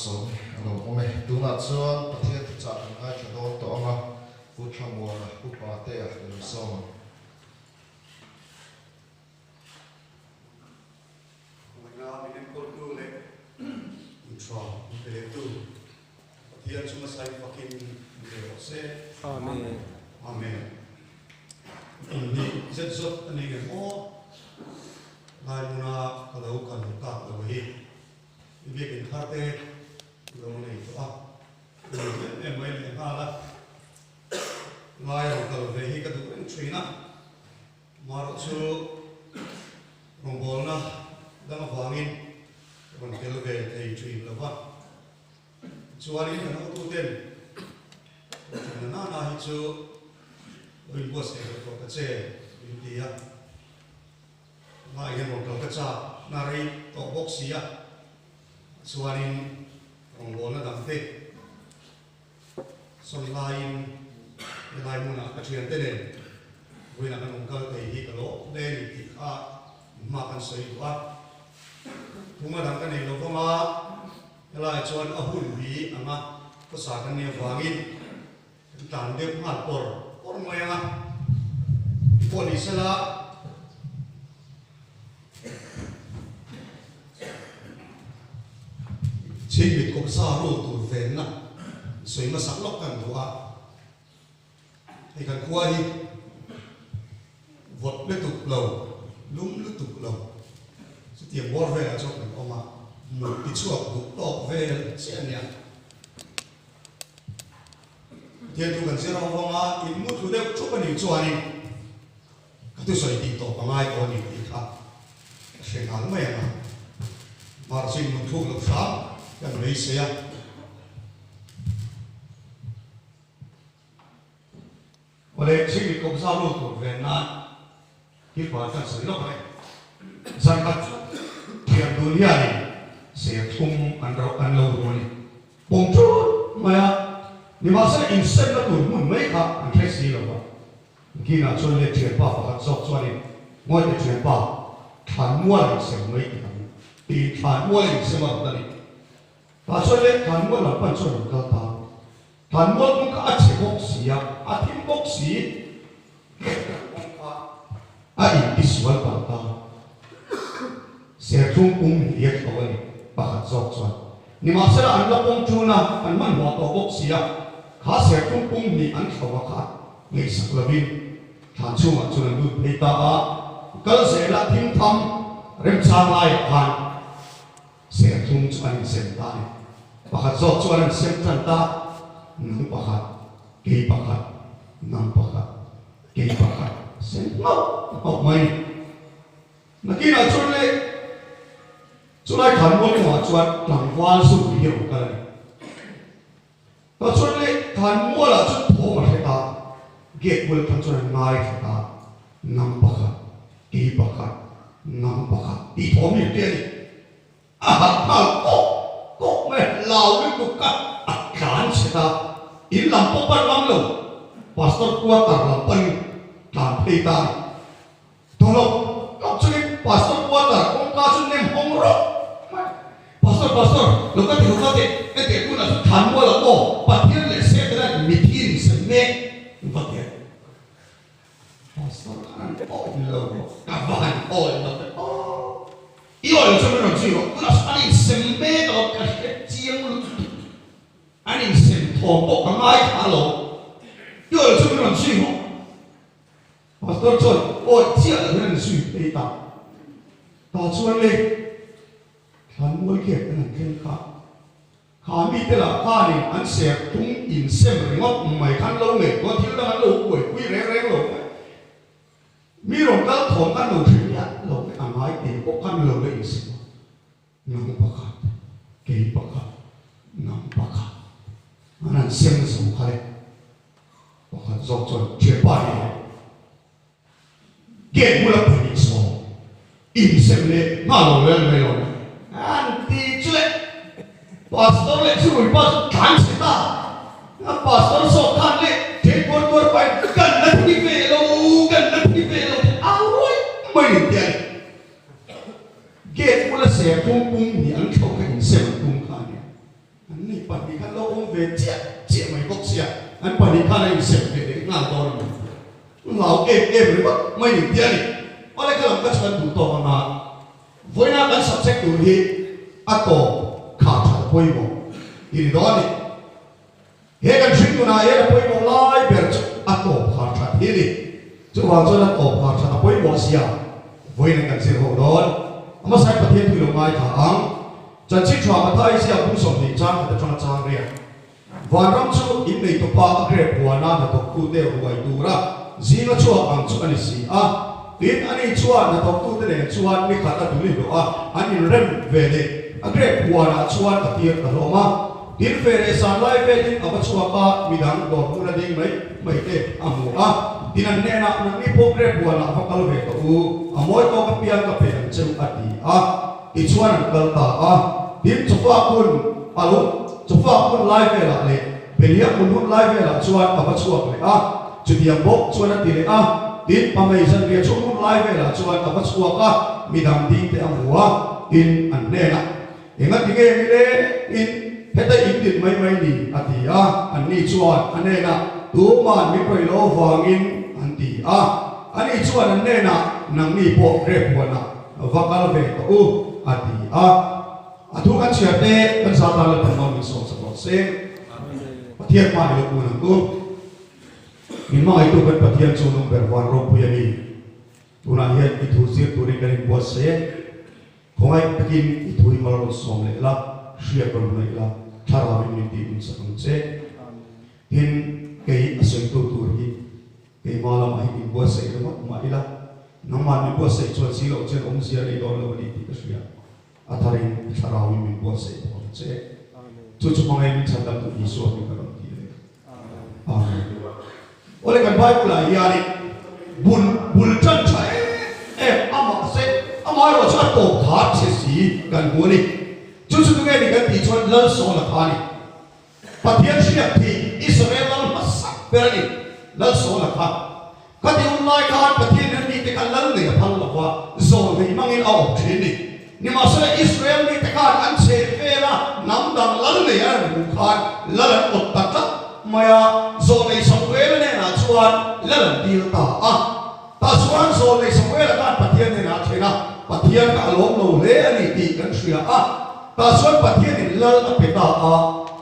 malsawm a lo awm e. Tunah chuan Pathian thuchah kan ngaithla dawn tawh ang a, Pu Thlamuana, Pu Patea i lo sawm ang. Ngaihna min enkawltu leh inṭha min pe lehtu Pathian chu hmasa in fakin min ve rawh se. Amen. Amen. Innih zet zawt a ni ngem aw? Lai hmuna ka lo kal tak lo hi i biakin thar te lo nei tawh a, ka nei em em mai leh nghal a. Lai rawn kal ve hi ka duh reng thin a. Marawh chu rawngbawlna dang avangin rawn tel ve thei thin lo va. Chuanin kan hotuten Ṭhutna nana hi chu lo inbuatsaih loh tawh ta che min ti a. Tunah hian rawn kal ka chak na rei tawh bawk si a. Chuanin rawngbawlna dangte Sawn laiin helai hmunah ka thiante nen vawiinah kan awm kal thei hi ka lawm hle a ni tih kha hma kan sawi duh a. Thuma dang ka nei lo vang a, helai chuan a hun hi anga khawsa kan nih avangin kan tlan deuh nghal pawr pawr mai ang a. Pawh ni sela. Chhingmit kawmsa rul tur venna sawi hmasak lawk kan duh a, hei kan khua hi vawt lutuk lo, lum lutuk lo, chutiang bawr velah chuan kan awm a, mut tichhuak duh tawk vel chiah a nia. Pathian thu kan zir avanga in mu thlu deuh thup a nih chuanin, Ka thusawi tih tawp a ngai tawh a ni tih kha ka hre nghal mai ang a, Marcin mun thluk loh hram kan beisei a. Awle, Chhingmit kawmza lut tur ven nan thil pahnih kan sawi lawk ang e. Zan khat chu thiam dun hianin serthlum an ro an lo ru a ni. Pawm thut mai a, nimahsela insemna tur hmun mai kha an hre si lo va. Gina chuan le thianpa pakhat zawk chuanin, Ngawite thianpa, thlanmual a insem mai ti ang, tiin thlanmual a insem a rawn a ni. Tah chuan le thlanmual lam pan chuan rawn kal ta. Thlanmual kawng kha a chhe bawk si a, a thim bawk si. Kawng kha a intisual palh ta. Serthlum pum hi a tho a ni, pakhat zawk chuan. Nimahsela an la pawm ṭun a, an hmanhmawh tawh bawk si a, kha serthlum pum hnih an thlo a kha ngaihsak lovin thlan chhungah chuan an lut phei ta a, kal zela thim tham remchang laiah khan serthlum chu an insem ta a ni. Pakhat zawk chuan an sem ṭan ta, nang pakhat, kei pakhat, nang pakhat, kei pakhat, sem nghauh nghauh mai a ni. Nakinah chuan le chulai khan mual kawngah chuan tlangval zuk hi a rawn kal a ni. Tah chuan le khan mualah chuan thawm a hre ta, gate bul atang chuan a ngai thla ta, nang pakhat, kei pakhat, nang pakhat tih thawm hi a tia a ni. A harh nghal kawk kawk mai a, hlau lutuk kha a tlan chhe ta, in lam pawh pan ngam lo, Pastor quarter lam panin tlan phei ta a ni. Tawlawk lawk chungin Pastor quarter kawngka chu nem hawng rawk mai. Pastor, Pastor, lo ka ti, lo ka ti, hetiang tunah chuan thlan mual ah aw, Pathian leh Setana mithin sem mek va ti a. Pastor khan an awi lo maw? Ka va han awi lo ve aw. I awi lo chuan min rawn zui rawh, tunah sawn an insem mek alawm, ka hre chiang lutuk. An insem thawm pawh ka ngaithla alawm, i awi lo chuan min rawn zui rawh. Pastor chuan awi chiah lo hian an zui phei ta. Tah chuan le thlan mual gate an han thleng kha. Kha mite lah khanin an ser tum insem ringawt mai khan lo ngaihtuah thil dang an lo buaipui reng reng lo mai. Mi rawn kal thawm khan lo hre miah lo mai, a ngai te pawh khan lo la insem a. Nang pakhat, kei pakhat, nang pakhat an han sem zo kha le. Pakhat zawk chuan thianpa hi Gate bula 27 insem leh nghal lo lel mai lo mai an ti chu le. Pastor leh churui pa chu tlan chhe ta. A pastor zawk khan leh then tuar tuar pahin kan la thi ve lo, kan la thi ve lo tih au ruai mai ni te a ni. Gate bula serthum pum hnih an thlauh kha insem an tum kha a nia. An pahnih khan an insem ve leh nghal dawn a ni tih a hlau em em ringawt mai ni tih a ni. Awle ka lam ka chhan duh tawk anga vawiina kan subject tur hi a tawp kha that pawimawh i ni dawn a ni. He kan hring nunah hian a pawimawh lai ber chu a tawp khar that hi a ni. Chuvang chuan a tawp khar that a pawimawh zia vawiin kan zir ho dawn. A hmasain Pathian thu i lo ngaithla ang. Chanchin tha Mathai ziak bung 20 chang khat atanga chang riak. Vanram chu in nei tawpa a grep huana hnathawktute ruai tura zinga chhuak ang chu a ni si a. Tin, ani chuan hnathawktute nen chuan ni khat a dul i hlawh a, an inrem ve leh a grep huanah chuan a tir ta hlawm a. Tin, fe leh san lai velin a va chhuak a, midang dawr hmuna ding mai mai te a hmu a. Tin, an hnenah, Nangni pawh grep huanah va kal ve tawh u, a mawi tawk apiang ka pe ang cheu, a ti a. Tichuan an kal ta a, tin chawfak hun a lo chawfak hun lai velah leh Beliah hmun hun lai velah chuan a va chhuak leh a, chutiang bawk chuan a ti leh a, tin pamei zanriah chhung hun lai velah chuan a va chhuak a, midang ding te a hmu a, tin an hnenah, Engati nge ni le? In heta in din mai mai ni, a ti a, anni chuan a hnenah, Tuman min rawi lo avangin an ti a, ani chuan an hnenah, Nangni pawh grep huanah Va kal ve tawh u, a ti a. A thu kan chhiar te kan za tan la tam mang min sawm sak rawh se. Pathian hma i lo kun ang u. Min hmangaihtu kan Pathian chu nung ber van ropui a ni. Tunah hian i thu zir turin kan inbuatsaih e. Khawngaih takin i thu hi mal rawn sawm leh la, hriat rawn hnaih la, thlarauin min tih hun sak ang che. Tin, kei a sawitu tur hi Keimah lamah hi min buatsaih ringawt mah ila, nangmah min buatsaih chuan si loh chuan awmzia nei dawn lo a ni tih ka hria. A tharin i thlarauin min buatsaih bawk ang che. Chu chu hmangaih min chhan dam duh Isua hming ka rawn ti leh. Amen. Awle kan Bible-ah hianin bul bul tan tha em em a mahse amaherawh chu a tawp kha chhe si kan hmu a ni. Chu chu tunge ni kan tih chuan Lalsawla kha a ni. Pathian hriat hi Israel lal hmasak ber a ni, Lal Saula kha. Khati hun lai khan Pathian hian mite kha lal nei a phal lo va, zawl nei hmangin a awm thin ni. Nimahsela Israel mite khan an chheh vela hnam dang lal nei an han hmuh khan lal an awt ta tlat mai a, zawl nei Samuela hnenah chuan lal an dil ta a. Tah chuan zawl nei Samuela khan Pathian hnenah a then a, Pathian kha a lawm lo hle a ni tih kan hria a. Tah chuan Pathianin lal a pe ta a,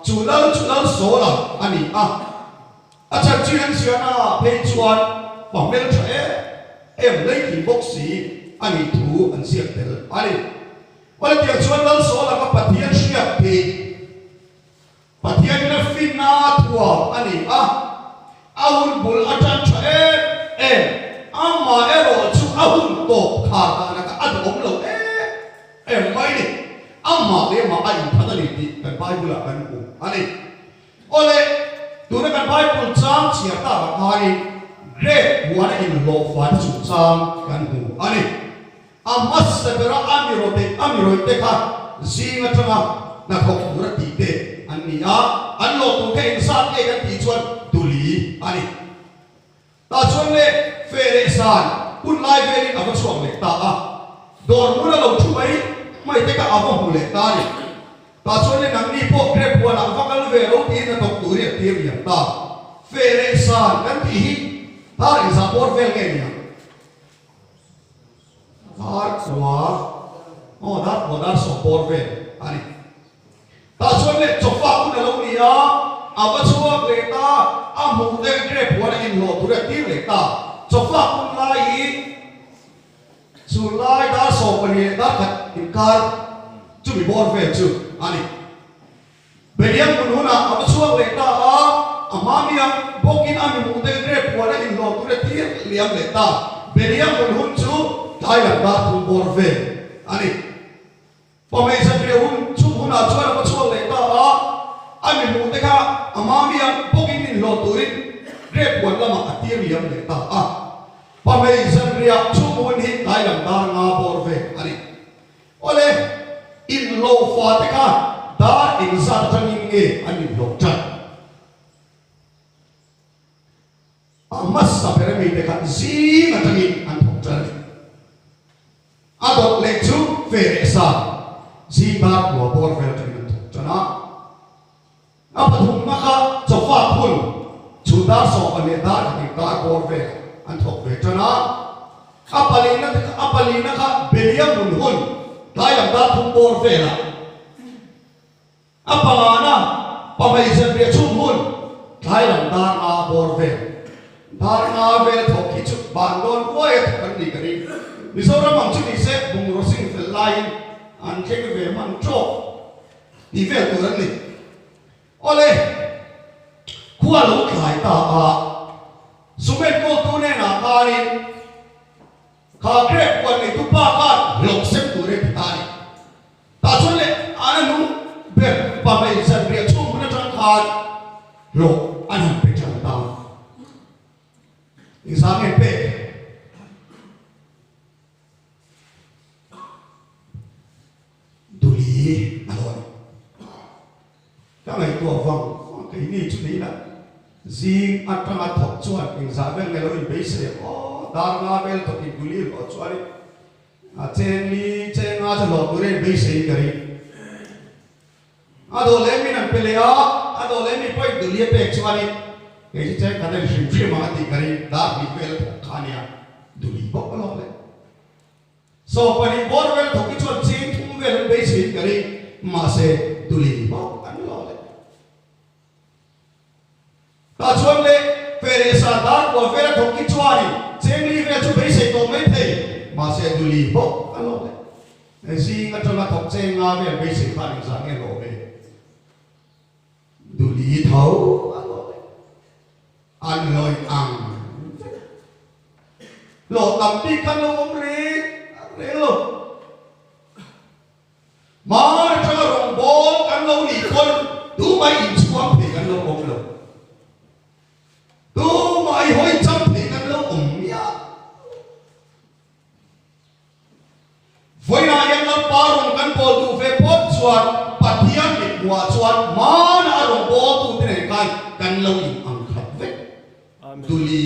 chu lal chu Lal Sawla a ni a. A chanchin an ziahnaah phei chuan pa hmeltha em em leitling bawk si a nih thu an ziak tel a ni. Awle tiang chuan Lal Sawla kha Pathian hriat theih Pathianin a finna thuam a ni a, a hun bul a tan tha em em, amah erawh chu a hun tawp khar dan aka a duhawm lo em em mai ni. Amah leh amah a inthat a ni tih kan Bible-ah kan hmu a ni. Awle, tuna kan Bible chang chhiar takah khanin grape huana inhlawhfate chungchang kan hmu a ni. A hmasa bera a mi rawte a mi rawihte kha zing atanga hnathawk tura tih te an ni a, an lawh tur kha engzat nge kan tih chuan tuli a ni. Tah chuan le fe leh san hun lai velin a va chhuak leh ta a, dawr hmun a lo thu mai mai te kha a va hmu leh ta a ni. Tah chuan le nangni pawh grep huanah va kal ve lo tiin hnathawk turin a tir liam ta. Fe leh san kan tih hi tar engzah bawr vel nge ni ang? Dar kua, aw dar kua dar sawm bawr vel a ni. Tah chuan leh chawfak hun a lo ni a, a va chhuak leh ta, a hmuh te grape huan a inhlawh tur a tir leh ta. Chawfak hun lai hi chu lai dar 12 leh dar khat inkar chumi bawr vel chu a ni. Beliang hmun hunah a va chhuak leh ta a, a hma mi ang bawkin a mihmuh te grape huan a inhlawh tur a tir liam leh ta. Beliang hmun hun chu tlai lam dar thum bawr vel a ni. Pamei zanriah hun chhung hunah chuan a va chhuak leh ta a, a mihmuh te kha a hma mi ang bawkin inhlawh turin grape huan lamah a tir liam leh ta a. Pamei zanriah chhung hun hi tlai lam dar nga bawr vel a ni. Awle, inhlawhfa te kha dar engzat atangin nge an inhlawh tan? A hmasa ber ami te kha zing atangin an thawk tan a ni. A dawt leh chu fe leh sa, zing dar kua bawr vel atangin an thawk tan a. A pathumna kha chawfak hun. Chhun dar sawpa leh dar khat inkar bawr velah an thawk ve tan a. A palina a palina kha Belia hmun hun tlai lam dar thum bawr velah. A pangana pahmei zanriah chhung hun tlai lam dar nga bawr vel. Dar nga vel thawk hi chu ban dawn huai a thawk an nih ka ring. Mizoram ang chu ni se bungraw sing fel laiin an thleng ve hman tawk tih vel tur an ni. Awle, khua lo tlai ta a, Sumen kawltu hnenah khanin kha grep huan neitu pa khan hlawh sem tur em ti ta a ni. Tah chuan leh an a nung ber pahmei zanriah chhung hun atang khan hlawh an han pe tan ta. Engzah nge pek? Duli a lo a ni. Ka ngaihtuah vang vang keini chu ni ila zing atanga thawk chuan engzah vel nge lo inbeisei ang aw, dar nga vel thawkin duli hlawh chuanin a cheng li cheng nga chu hlawh turin inbeiseiin ka ring. A dawh leh min an pe leh a, a dawh leh mi pawhin duli a pek chuanin kei chu cheng khat a ni hrim hrim ang a tih ka ring, dar hnih vel a thawk kha a nia, duli bawk alawm le. 20 bawr vel thawk hi chuan cheng thum vel an beiseiin ka ring, mahse duli bawk an lo le. Tah chuan le Feresa dar kua vel a thawk hi chuanin cheng li vel chu beisei tawh mai thei, mahse duli bawk an lo le. Zing atanga thawk cheng nga vel beisei khan engzah nge hlawh ve? Duli tho a hlawh leh an hlawih ang vek a. Hlawh tam bik khan lo awm reng reng lo. Hmar atanga rawngbâwl kan lo nih pawn tumah inchhuang thei kan lo awm lo. Tumah i hawi cham thei kan lo awm miah lo. Vawiinah hian Lalpa rawn kan bawl duh ve phawt chuan Pathian mithmuhah chuan hmana a rawn bawltute nen khan kan lo in ang khat vek, duli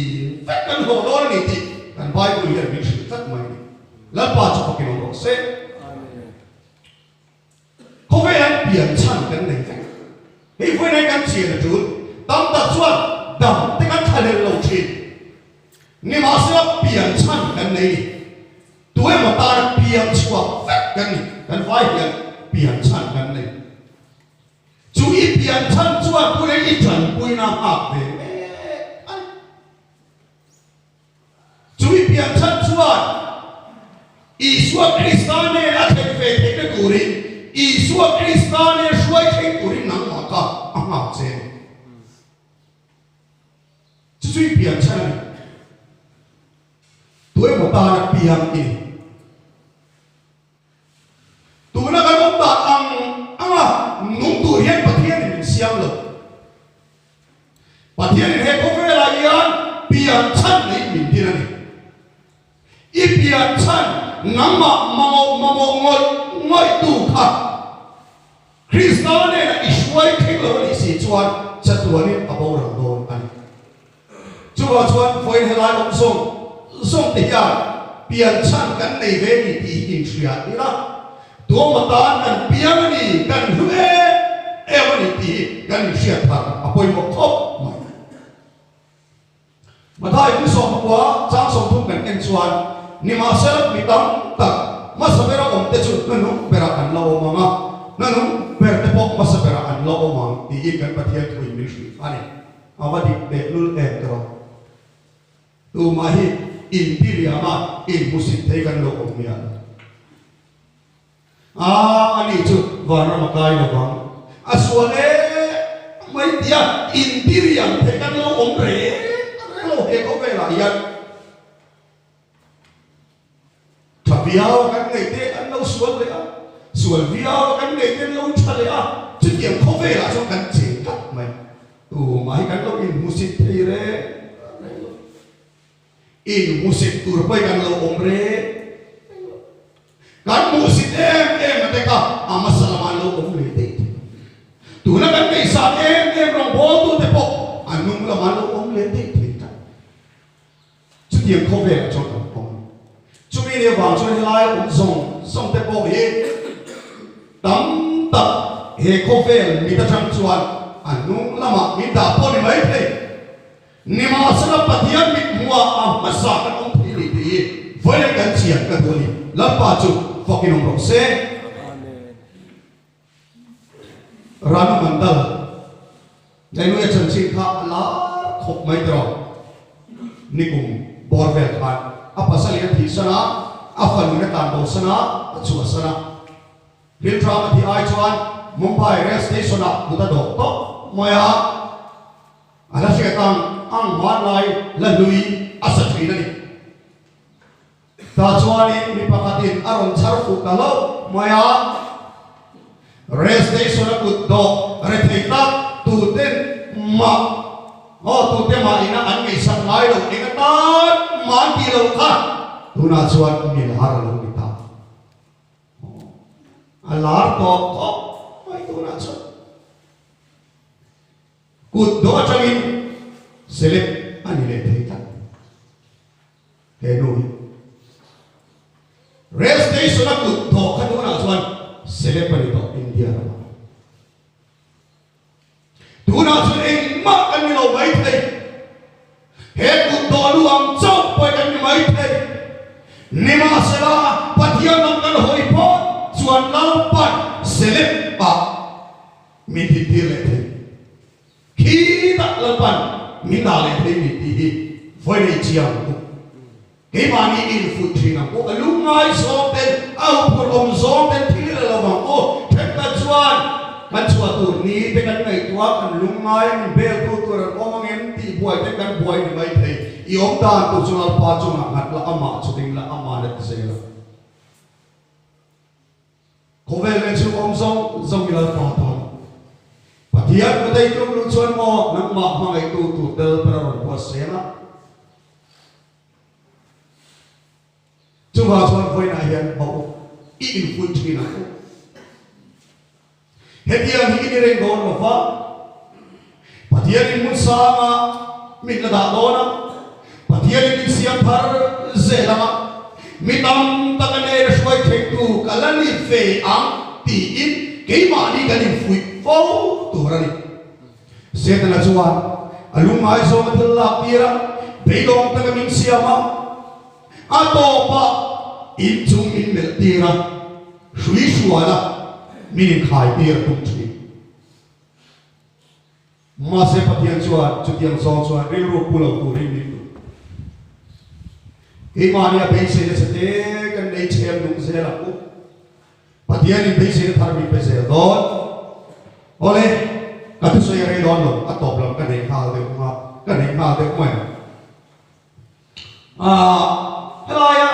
vek kan hlawh dawn a ni tih kan Bible hian min hrilh tlat mai a ni. Lalpa chu fakin awm rawh se. Khawvel an pian chhan kan nei vek. Hei vawiinah hian kan chian a tul. Tam tak chuan dam te kan thlahlel lo thin. Nimahsela pian chhan kan nei ni. Tu emaw tana piang chhuak vek kan ni. Kan vai hian pian chhan kan nei. Chu i pian chhan chuan tunah i tanpuina nghak ve mek a ni. Chumi pian chhan chuan Isua Krista nen a thlen ve theihna turin, Isua Krista nen hruai thleng turin nangmah kha a nghak che a ni. Chu chu i pian chhan a ni. Tu emaw tana piang i ni. Tuna kan awm dan ang anga nung tur hian Pathianin min siam lo. Pathianin he khawvelah hian pian chhan neiin min din a ni. I pian chhan nangmah mamawh mamawh ngawih ngawihtu kha Krista nena i hruai thleng lo a nih si chuan chatuanin a boral dawn a ni. Chuvang chuan vawiin helai awm zawng zawng te hian pian chhan kan nei ve ni tih hi inhria ila, tuama tan kan piang a ni, kan hlu em em a ni tih hi kan inhriat thar a pawimawh khawp mai. Mathai kum 19 chang 30 kan en chuan nimahsela mi tam tak hmasa bera awm te chu hnahnung berah an la awm ang a, hnahnung ber te pawh hmasa berah an la awm ang tiin kan Pathian thuin min hrilh a ni. A va dik teh lul em tawh. Tumah hi inti riama inhmusit thei kan lo awm miah lo. A, ani chu vanram a kai lo vang. A sual e mai tia inti riam thei kan lo awm reng reng lo he khawvelah hian. Tha viau a kan ngaih te an lo sual leh a, sual viau a kan ngaih te an lo tha leh a, chutiang khawvelah chuan kan cheng tlat mai. Tumah hi kan lo inhmusit thei reng reng lo. Inhmusit tur pawhin kan lo awm reng reng lo. Kan hmuhsit em em a te kha a hmasa lamah an lo awm leh daih thei. Tuna kan ngaihsan em em rawngbawltute pawh a hnung lamah an lo awm leh daih thei tlat. Chutiang khawvelah chuan kan awm. Chumi ni avang chuan helai awm zawng zawng te pawh hi tam tak he khawvel mit atang chuan a hnung lamah min dah pawh ni mai thei. Nimahsela Pathian mithmuhah a hmasa kan awm thei ni tih hi vawiin kan chian ka duh a ni. Lalpa chu fakin awm rawh se. Ranu Mandal Nainuia chanchin kha a lar khawp mai tawh. Nikum bawr vel khan a pasal in a thihsan a, a fanu in a tan bosan a, a chhuahsan a. Hrilṭham a tih ai chuan Mumbai rail station ah kut a dawh tawp mai a, a la hriat ang ang hmanlai la hlui a sa ṭhin a ni. Tah chuanin mi pakhatin a rawn chhar fuh ta hlauh mai a, rail station a kut dawh rethei tak tuten mah aw tute mah ina an ngaihsak ngai loh eng atan mah an tih loh kha tunah chuan milhar a lo ni ta. A lar tawh khawp mai tunah chuan kut dawh atangin celeb a ni leh thei tlat he nu hi. Rail station a kut dawh kha tunah chuan celeb a ni tawh India ramah. Tunah chuan engmah kan ni lo mai thei. He kut dawh lu ang chauh pawh kan ni mai thei. Nimahsela, Pathian lam kan hawi phawt chuan Lalpan celeb ah min dintir leh thei. Khitah Lalpan min dah leh thei ni tih hi vawi nei chiang ang u. Keimahni infuih thin ang u, a lungngai zawng ten, a huphurh awm zawng ten thil i la lo vang u. Thenkhat chuan kan chhuah tur ni te kan ngaihtuah, kan lungngai min bel tu tur an awm ang em tih buai te kan buai ni mai thei. I awm dan tur chu Lalpa chungah nghat la, amah chu ding la, amah let zel ang. Khawvel leh chhung awm zawng zawng i Lalpa tan Pathian kut ei tluk luh chuan maw nangmah hmangaihtu tur tel ber a rawn buat seng a. Chuvang chuan vawiinah hian hauh i infuih thin ang u. Hetiang hi i ni reng dawn lo va, Pathianin hmun sanga min la dah dawn a, Pathianin min siam thar zel ang a, mi tam tak a nena hruai theitu ka la ni ve ang tiin keimahni kan infuih fo tur a ni. Setana chuan a lungngai zawng a thil lak tir a, beidawng taka min siam a, a tawpah inchung min melh tir a, Hrui hruala min inkhai tir a tum thin. Mahse Pathian chuan chutiang zawng chuan rilru pu lo turin min duh. Keimahni a beiseina che te kan nei chhem nung zel ang u. Pathianin beiseina thar min pe zel dawn. Awle, ka thusawi a rei dawn lo, a tawp lam ka nei nghal deuh nga, ka nei nghal deuh mai ang. Aaa helaia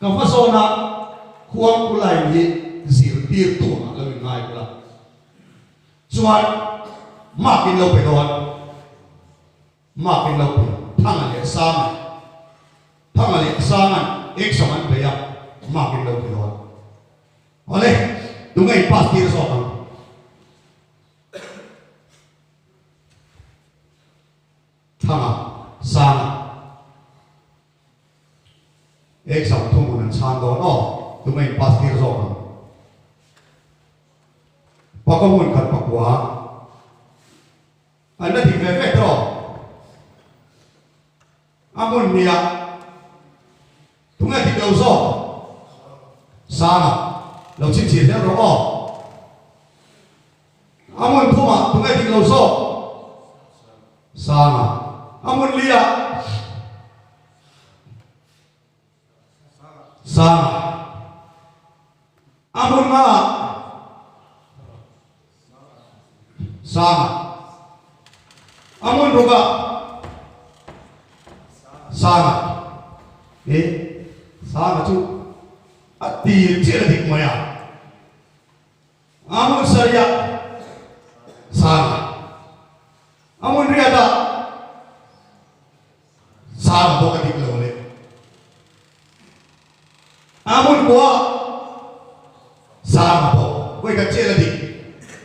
ka hmazawn a khuang line hi zirtirtu angah lo in ngai bawk a, chuan mark in lo pe dawn, mark in lo pe Thanga leh Sangan, Thanga leh Sangan exam an bei a, mark in lo pe dawn. Awle, tunge in pass tir zawk ang? Thanga, Sanga, Exam thuhmun an chhang dawn aw, tunge in pass tir zawk ang? Pakaw hmun khat pakua an la dik ve ve tawh. A hmun hniah tunge dik lo zawk? Sanga, lo chhinchhiah zel rawh aw. A hmun thumah tunge dik lo zawk? Sanga. A hmun liah? Sanga. A hmun ngaah? Sanga. A hmun rukah? Sanga. E, Sanga chu a tir chiah la dik mai a. A hmun sarih sang a, a hmun riat ah sang bawk a dik lo leh a hmun kua ah sang bawk vawi khat chiah la dik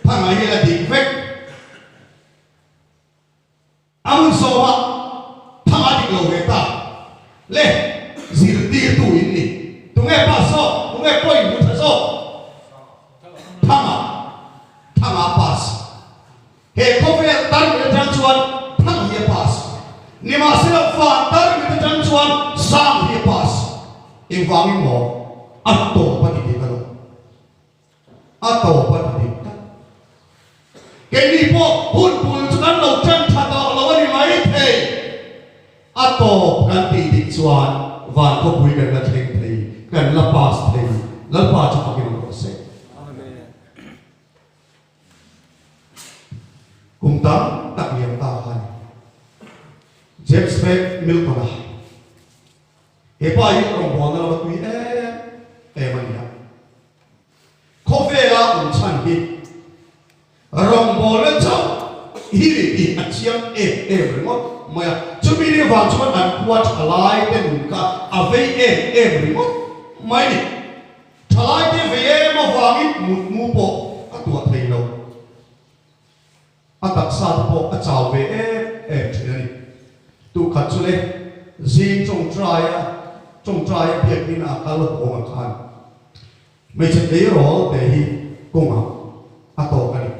thang ah hian a dik vek. A hmun sawmah thang a dik lo ve ta le, zirtirtu in ni. Tunge pass zawk? Tunge point hmu tha zawk? Thanga, Thanga pass. He khawvel tarmit atang chuan Thang hi a pass. Nimahsela van tarmit atang chuan sang hi a pass. Engvangin maw? A tawp a ti dik alawm. A tawp a ti dik tak. Keini pawh hun bul chu kan lo tan tha tawh lo a ni maithei. A tawp kan tih dik chuan van khawpui kan la thleng thei, kan la pass thei. Lalpa chu fakin awm rawh se. Kum tam tak liam ta kha a ni. James Mac Milton-a he pa hi rawngbawlna lama tui em em a ni a. Khawvela awm chhan hi rawngbawlna chauh hi ni tih a chiang em em ringawt mai a. Chumi ni vang chuan an khua thalai te nun kha a vei em em ringawt mai a ni. Thalaite ve em avangin mutmu pawh a tuah thei lo. A taksa te pawh a chau ve em em thin a ni. Tukhat chu le zing tawngtaia tawngtaia biakin a kal hawng a khan hmeichhe tleirawl te hi kawngah a tawk a ni.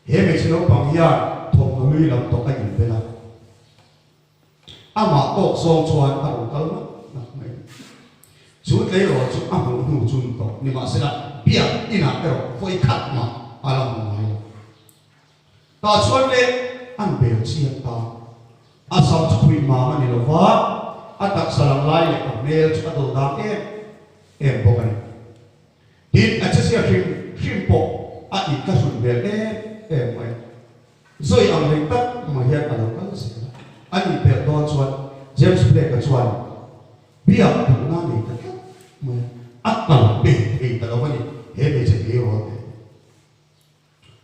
He hmeichhe naupang hian thawmhnaw hlui lam tawk a inbel a. Amah tawk zawng chuan a rawn kal nak nak mai. Chu tleirawl chu a hmuh hnu chun tawh nimahsela biak inah erawh vawi khat mah a la hmu ngai lo. Tah chuan le an bel chiang ta. A sam chu phuih mam a ni lo va, a taksa lang lai leh a hmel chu a dawh dang em em bawk a ni. Tin, a chezia hrim hrim pawh a inthlahrun hmel em em mai. Zawi ang reng tak mai hian a lo kal zel a. An inpelh dawn chuan James Blake-a chuan biak duhna nei ta tlat mai a, a kal pe thei ta lo a ni, he hmeichhe tleirawl te.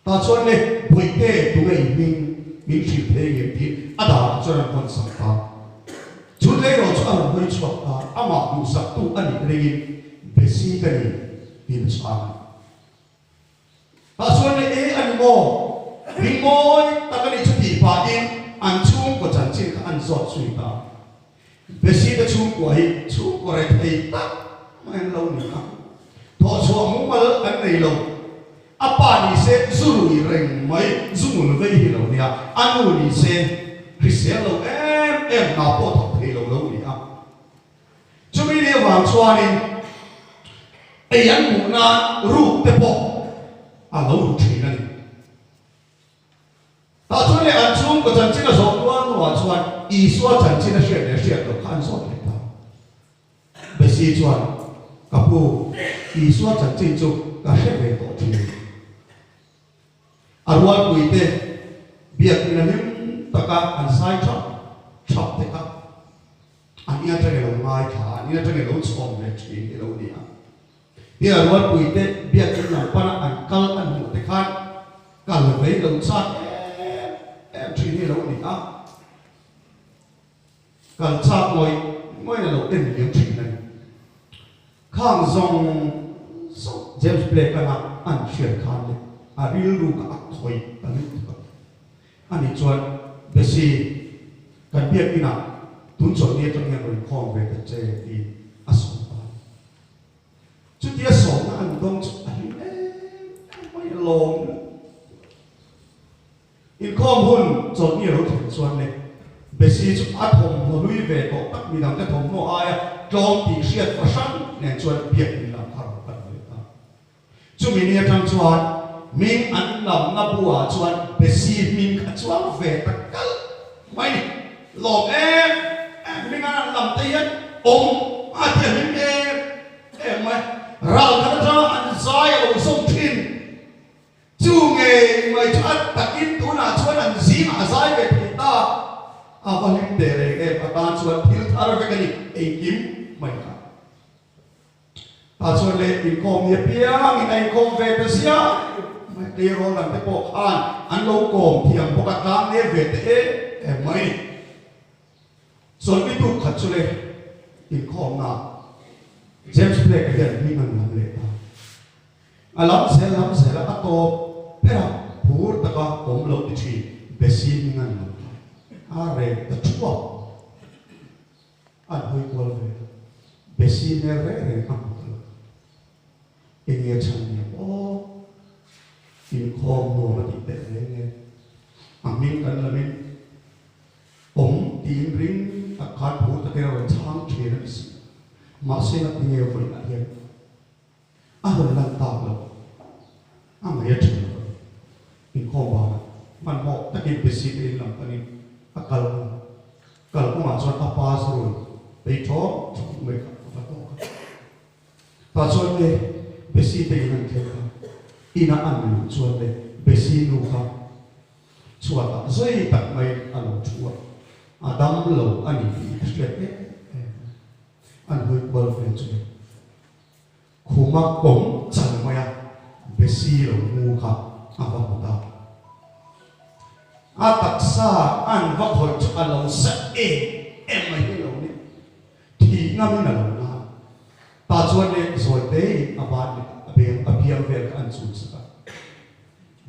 Tah chuan le, Bawihte, tunge i hming min hrilh thei ngem tiin a darah chuan an hawn sak ta. Chu tleirawl chu a rawn hawi chhuak ta, amah duhsaktu a nih ringin Bessie ka ni tiin a chhang a ni. Tah chuan le e a ni maw? Hming mawi tak a nih chu tih pahin an chhungkaw chanchin kha an zawt zui ta. Bessie te chhungkua hi chhungkaw rethei tak mai an lo ni a, thawhchhuah mumal an nei lo. A pa ni se zu rui reng mai, zu ngul vei hi lo nia, a nu ni se hrisel lo em em hna pawh thawk thei lo lo ni a. Chumi ni avang chuanin ei an hmuh nan ruk te pawh a lo ru thin a ni. Tah chuan leh an chhungkaw chanchin a zawh kual hnuah chuan Isua chanchin a hriat leh hriat loh kha an zawt leh ta. Bessie chuan, Ka pu, Isua chanchin chu ka hre ve tawh thin. A rualpuite biakina hlim taka an zai thap thap te kha An in atang i lo ngaithla a, an in atang i lo chhawn ve thin i lo ni a. Tin, a rualpuite biakinn lam pana an kal an hmuh te khan kal vei lo chak em em thin hi a lo ni a. Kal chak ngawih ngawih a lo en liam thin a ni. Khang zawng zawng James Blake anga an hriat khan leh a rilru kha a khawih ta lutuk a. Ani chuan, Bessie, kan biak inah tun chawlhni atang hian rawn khawm ve ta che tiin a sawm ta a ni. Chutia sawmna an dawng chu a hlim em em mai a lawm lutuk a. Inkhawm hun chawlhni a lo thlen chuan le Bessie chu a thawmhnaw hlui ve tawh tak midangte thawmhnaw aia tlawm tih hriat fahran nen chuan biak in lam kha rawn pan ve ta. Chumi ni atang chuan hming an lamna buah chuan Bessie hming kha chuang ve ta kalh mai ni. Lawm em em hming an han lam te hian awm a ti a hlim em em mai. Ral khat atanga an zai a lo zawm thin. Chu ngei mai chu a takin tunah chuan an zingah a zai ve thei ta. A va hlim teh reng em atan chuan thil thar vek a ni engkim mai kha. Tah chuan leh inkawm ni apiangin a inkawm ve ta ziah mai. Tleirawl dang te pawh khan an lo kawm thiam bawk a, tlang nel ve ta em em mai ni. Chawlhni tuk khat chu le inkhawmna James Blake-a hian hming an lam leh ta. A lam zel lam zel a, a tawp ber a, phur taka awm lo ti thin Bessie hming an lam ta. A reh ta thuak. An hawi kual ve a, Bessie hmel reng reng a hmu ta lo. Enge a chhan nia aw, inkhawm nuam a tih teh reng e. A hming kan lamin aw tiin ring tak khan phur takin a rawn chhang thin a ni si. Mahse ngatinge vawiinah hian a rawn lan tak lo, a ngaih a tha lo a ni. Inkhawm banah hmanhmawh takin Besi te in lam panin a kal a, kal kawngah chuan a pa zurui tei thawk thawk mai kha a va tawk a. Tah chuan le Besi te in an thleng a, ina an luh chuan le Besi nu kha chhuatah zui tak mai a lo thu a, a dam lo a ni tih ka hriat em em a, an hawi kual vel chu le. Khuma kawng chal mai a Besi lo mu kha a va hmu ta. A taksa an va khawih chu a lo sa em em mai hi lo ni. Thih ngamin a lo na. Tah chuan le zawi tein a ban leh a beng a biang vel kha an chul sak a.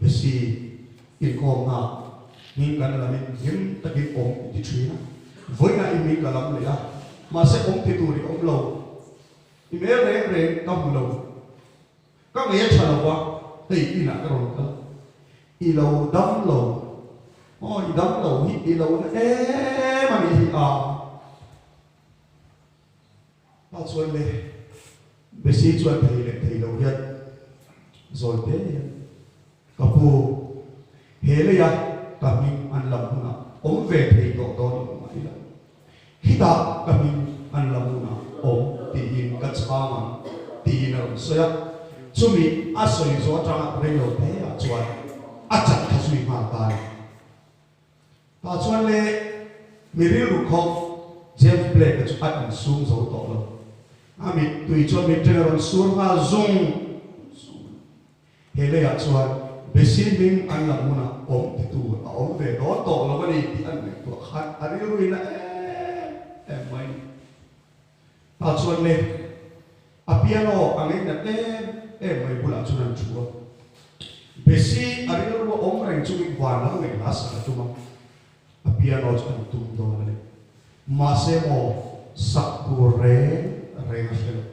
Besi inkawmna hming kan lamin hlim takin awm i ti thin a. Vawiinah i hming ka lam leh a, mahse awm ti tur i awm lo. I hmel reng reng ka hmu lo. Ka ngei a tha lo va, hei inah ka rawn kal. I lo dam lo. Aw, i dam lo hi i lo na em a nih hi a. Pa chuan le, Besi chuan thei leh thei lo hian zawi te hian ka pu, he leia ka hming an lam hunah awm ve thei tawh dawn lo mah ila. Khitah ka hming an lam hunah awm tiin ka chhang ang tiin a rawn sawi a, chumi a sawi zawh atanga reilo te ah chuan a chat thla zui nghal ta a ni. Tah chuan le mi rilru khawp James Blake-a chu a insum zo tawh lo. A mittui chuan mitteng a rawn sur nghal zung zung a ni. He leiah chuan Besi hming an lam hunah awm ti tur a awm ve dawn tawh lo a ni tih an ngaihtuah khan a rilruin a em em mai a ni. Tah chuan le a piano a ngeihnat em em mai bulah chuan an thu a. Besi a rilru a awm reng chungin van lam ngaihhla sak a tum a, a piano chu an tum dawn a ni. Mahse maw sak tur reng reng a hre lo.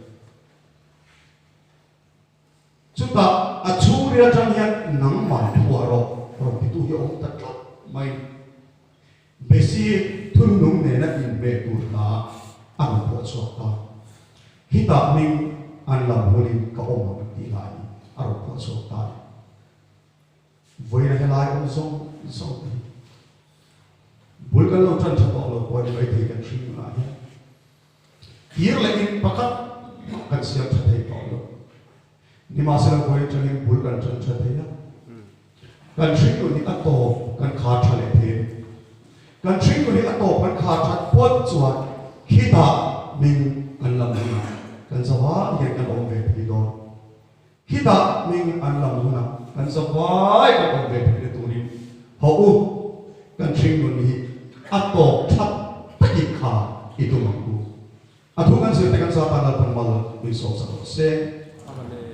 Chutah a chhungril atang hian nangmah phuah rawh rawn titu hi a awm ta tlat mai. Besi thunhnung nena inhmeh tur hla a rawn phuah chhuak ta. Hitah hming an lam hunin ka awm ang tih lai hi a rawn phuah chhuak ta a ni. Vawiina helai awm zawng zawng te hi bul kan lo tan tha tawh lo pawh a ni maithei kan hring nunah hian. Kir leh in pakhat mah kan siam tha thei tawh lo. Nimahsela vawi atangin bul kan tan tha thei a. Kan hringnun hi a tawp kan khar tha leh thei a ni. Kan hringnun hi a tawp kan khar that pawt chuan khitah hming an lam hunah kan zavai hian kan awm ve thei dawn. Khitah hming an lam hunah kan zavai kan awm ve theihna turin haw u, kan hringnun hi a tawp that takin kha i tum ang u. A thu kan zirte kan zatan Lalpan mal min sawm sak rawh se. Amen.